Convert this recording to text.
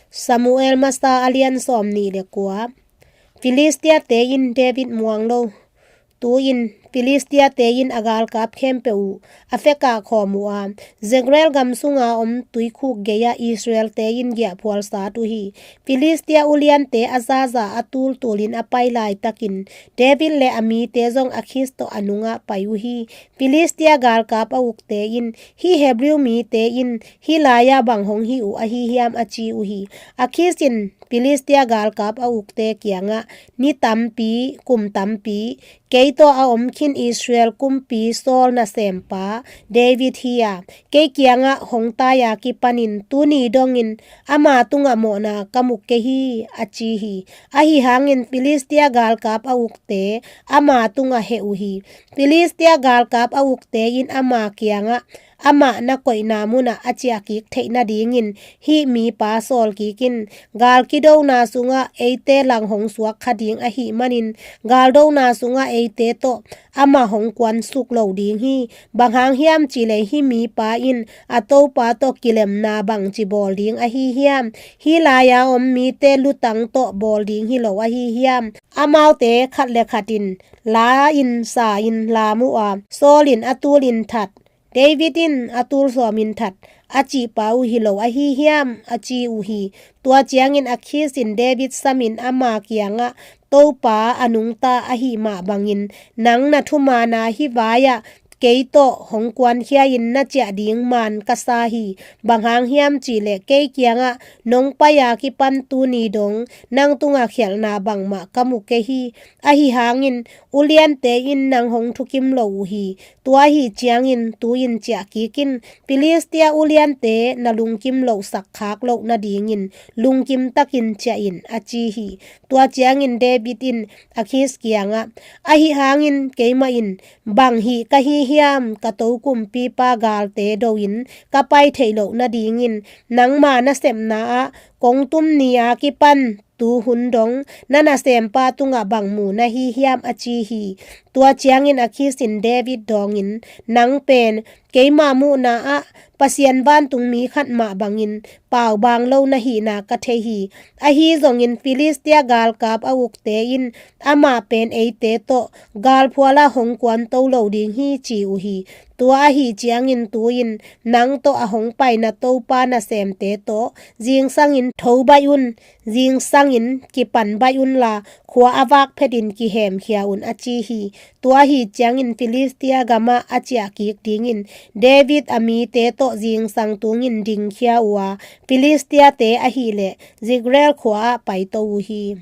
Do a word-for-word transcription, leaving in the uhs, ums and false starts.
Samuel masa a lian sawm nih le kua. Filistia-te in David muang lo. Tu-in Filistia-te in a galkap khempeuh uh a fekah khawm uh a, Zezreel gam sunga om tuikhuk gei-ah Israel-te in giahphual sat uh hi. Filistia uliante a zaza a tultulin a pai laitakin David le a mite zong Akhis tawh a nungah pai uh hi. Filistia galkap a ukte in, "Hih Hebrew mite in hih lai-ah bang hong hih uh ahi hiam?" a ci uh hi. Akhis in Filistia galkap a ukte kiangah, "Ni tampi, kum tampi, kei tawh a om khin Israel kumpi Saul nasempa David hi a, kei kiangah hong tai-a kipanin tuni dongin ama tungah mawhna ka mu kei hi," a ci hi. Ahi hangin Filistia galkap a ukte ama tungah heh uh hi. Filistia galkap a ukte in ama kiangah, "Amah na koihna munah a ciah kik theih nadingin hih mipa sawl kik in. Gal kidona sungah eite lang hong suak kha ding ahih manin galdona sungah eite tawh amah hong kuansuk lo ding hi. Bang hang hiam cihleh hih mipa in a topa tawh kilemna bangci bawl ding ahi hiam? Hih lai-a om mite lutang tawh bawl ding hi lo ahi hiam? Amaute khat le khat in la in sa in lam uh a, Saul in a tul in that, David in a tul sawm in that a cihpa uh hi lo ahi hiam?" a ci uh hi. Tua ciangin Akhis in David samin ama kiangah, "Topa a nungta ahih mah bangin nang na thumaana hih vai-ah kei tawh hong kuankhia-in na ciah ding maan ka sa hi. Bang hang hiam cihleh kei kiangah nong pai-a kipan tuni dong nang tungah khialhna bangmah ka mu kei hi. Ahi hangin uliante in nang hong thukim lo uh hi. Tua ahi ciangin tu-in ciah kik in. Filistia uliante na lungkim lohsak khak loh nadingin lungkim takin ciah in," a ci hi. Tua ciangin David in Akhis kiangah, "Ahi hangin keimah in bang hih ka hi hiam? Ka to kumpipa galte do-in ka pai theih loh nadingin nangma nasepna-ah kong tum ni-a kipan tu hun dong na nasempa tungah bang mu na hi hiam?" a ci hi. Tua ciangin Akhis in David dawngin, "Nang pen keima muhna-ah Pasian vantungmi khat mah bangin paubaang lo na hihna ka thei hi. Ahi zongin Filistia galkap a ukte in amah pen eite tawh galphualah hong kuanto lo ding hi," ci uh hi. Tua ahi ciangin tu-in nang tawh a hong paina Topa nasemte tawh zingsangin tho baih un, zingsangin kipan baih unla, khua a vak phetin kihemkhia un, a ci hi. Tua ahi ciangin Filistia gamah a ciah kik dingin David a mite tawh zingsang tungin dingkhia uh a, Filistiate ahileh Ziklag khua-ah paito uh hi.